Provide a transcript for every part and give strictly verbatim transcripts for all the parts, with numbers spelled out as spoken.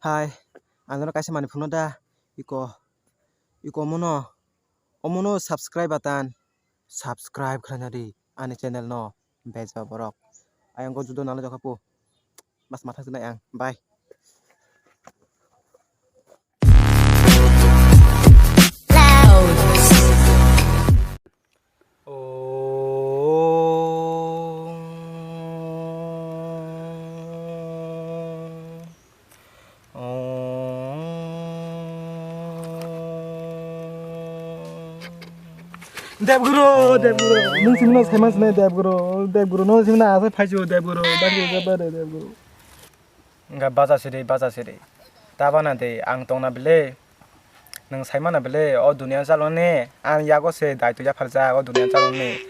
Hai, ang nono kaisa manwi phunukno da, iko, iko omono, omono subscribe button, subscribe khlaina di ani channel no, bej ba borok. Ayang go judo nalo jokha pu. Mas mathang sinai ang. Bye. Debguru, Debguru, nung simi no saiman sinai Debguru, Debguru, nung simi no asai phaisu Debguru, Debguru, Debguru. Wngkha bacha siri, bacha siri. Tabana de ang tongna bele. Nwng saimano bele o duniya chalokni ang yago se daitw yapharjak o duniya chalokni.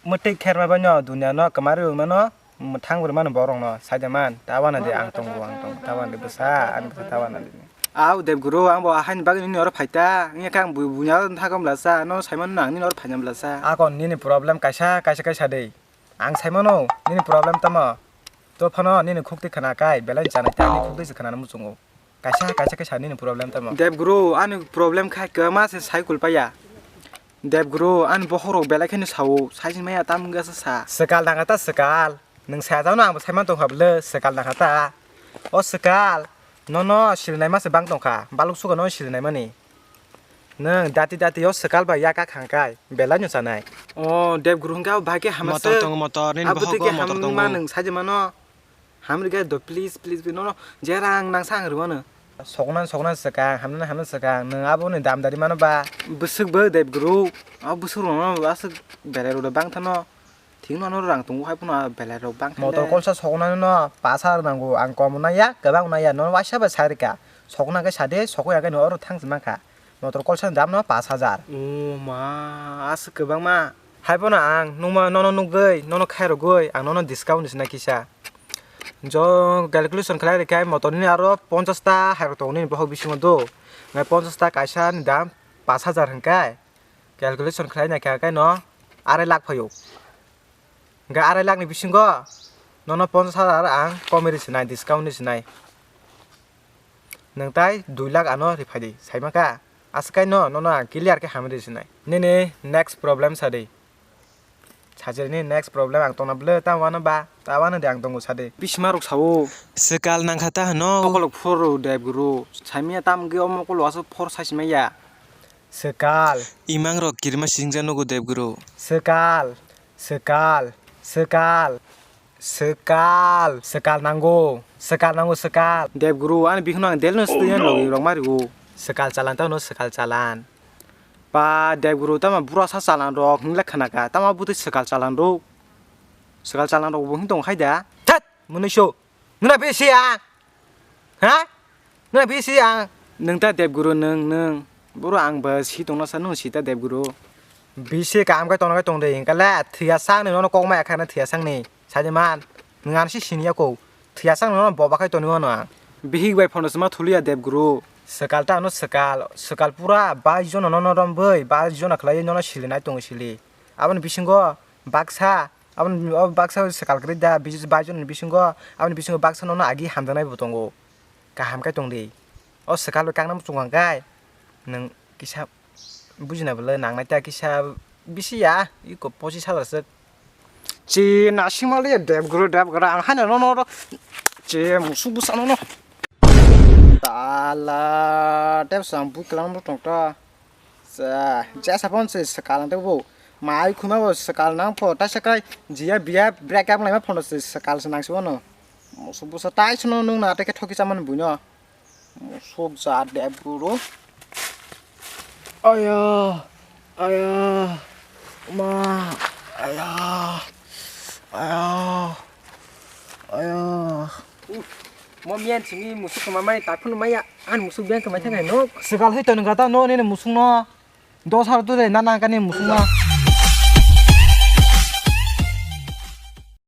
Mwtwi kherma baino duniya no kwmari rwmano mwthang rwmano borok no saide man. Tabana de ang tongo, ang tongo. Tabana de bwsa, ani bwsa tabana de. Au Debguru, ang bo ahaini bagwi nini oro phaita. Wngya khe ang bu-, bunya thagom blasa. No saimano ang nini oro phaina blasa. Akon nini problem kaisa, kaisa, kaisa de. Ang saimano nini problem tamo. To phano nini khukti khna kai belai chanai ta ani khukti se khnana muchungo. Kaisa kaisa khe sa nini problem tamo. Debguru, ani problem khai kwma se cycle paya. Debguru, ani bokhorok belai kheno sao, saising maya tam wngya sa sa. Swkal nangkha ta swkal. Nwng saya jano ang bo saiman tongkha bwle swkal nangkha ta. O swkal, nono silinai ma se bang tongkha. Baluk sugo nono silinai mani. Nwng dati dati o swkal bai yak kha hwnkhai belai no chanai. O Debguru hwnkhe abo bahai khe hamya swk. Motor tongo, motor, nini bokhok o motor tongo. Abotwi khe hamya nwng saidi mano. Hamya rwgwi do please, please, please, nono je rang nangsa ang rwmano. Soknani soknani swkang, hamnani hamnani swkang, nwng aboni damdari mano ba? Bwswk bo Debguru, abo bwswk rwmano aswk belai rwdo bang thano. Thik nono rang tongo hai phano belai rok bang khe. Motor kolsa soknani no pas hajar nango, ang kom naiya, kwbang naiya, nono waisa bai sai rwkha. Sokna khe sade, sokya khe no oro thang se mankha. Motor kolsa ni dam no pas hajar. O ma, aswk kwbangma. Hai phano ang nungma nono nugwi, nono khairogwi, ang nono discount ni sina kisa. Jo calculation khlai rwkha motor ni aro ponchash ta hai rok tongo nini bokhok bisingo do. Nai ponchash ta kaisa ni dam pas hajar hwnkhai. Calculation khlai naikha khe no arai lakh phaio. Hwnkhe arai lakh ni bisingo nono ponchash hajar ang komwi rw sinai, discount ni sinai. Nwng tai dui lakh ano rw phai di, saima kha? Aswk kai no, nono ang clear khe hamwi rw sinai. Nini next problem sa di. Sajwk ni next problem ang tongna bwle ta wano ba, ta wano de ang tongo sa di. Bisima rok sao. Swkal nangkha ta hwno. Mokol phor rw Debguru. Saimaya tam wngwi o mokol o aswk phor sai simaya. Swkal. Imang rok kirima singjak nugo Debguru. Swkal. Swkal. Swkal. Swkal. Swkal nango. Swkal nango swkal. Debguru, ani bihikno ang delno swtwi ani logi rok ma rwo. Swkal chalan tamo swkal chalan. Ba Debguru tamo bura sa chalan rok hingle khana kha. Tamo bwtwi swkal chalan rok. Swkal chalan rok bo hin tong khai da. Thet! Mwnwi so. Nuna bisi ang. Ha? Nuna bisi ang. Nwng ta Debguru nwng, nwng. Boro ang ba si tongna sa nwng si ta Debguru. Bisi kaham khe tongna khe tong de hingkha le thwiya sang ni nono kok maya khana thwiya sang ni. Saide man. Nwng ano si sini yako. Thwiya sang nono boba khai toni wano ang. Bihik bai phono sima thuliya Debguru. Swkal ta ano swkal. Swkal pura bais jono nono rom bwi, bais jono khlai nono sili nai tongo sili. Aboni bisingo baksa Aboni, o baksa swkal kwrwi da, bis-, bais jonni bisingo, aboni bisingo baksa nono agi hamjaknai bo tongo. Kaham khe tong di. O swkal bai kakna muchung kha khe, nwng kisa bujina bwle nangnai ta kisa bisi ya, iko pochis hajar swk. Chi nasingma le Debguru, Debguru, ang haino nono oro chi musuk bwsa nono. Tala, tei bwsang bui kwlangma tong ta. Cha, jesa phone se swkal nang tei bo. Mai khuna bo swkal nang pho, ta sakai jia biya break up laima phone se swkal se nang se bono. Musuk busa tai sono nung na tei khe thoki chamani buino. Musuk ja Debguru. Aya, aya, ma, aya, aya, aya. Mo miyan simi musuk kama mai ta phunu maya. An musuk biang kama thang no. Swkal hai ton gata no nini musuk no. Dos har tu de na na kani musuk no.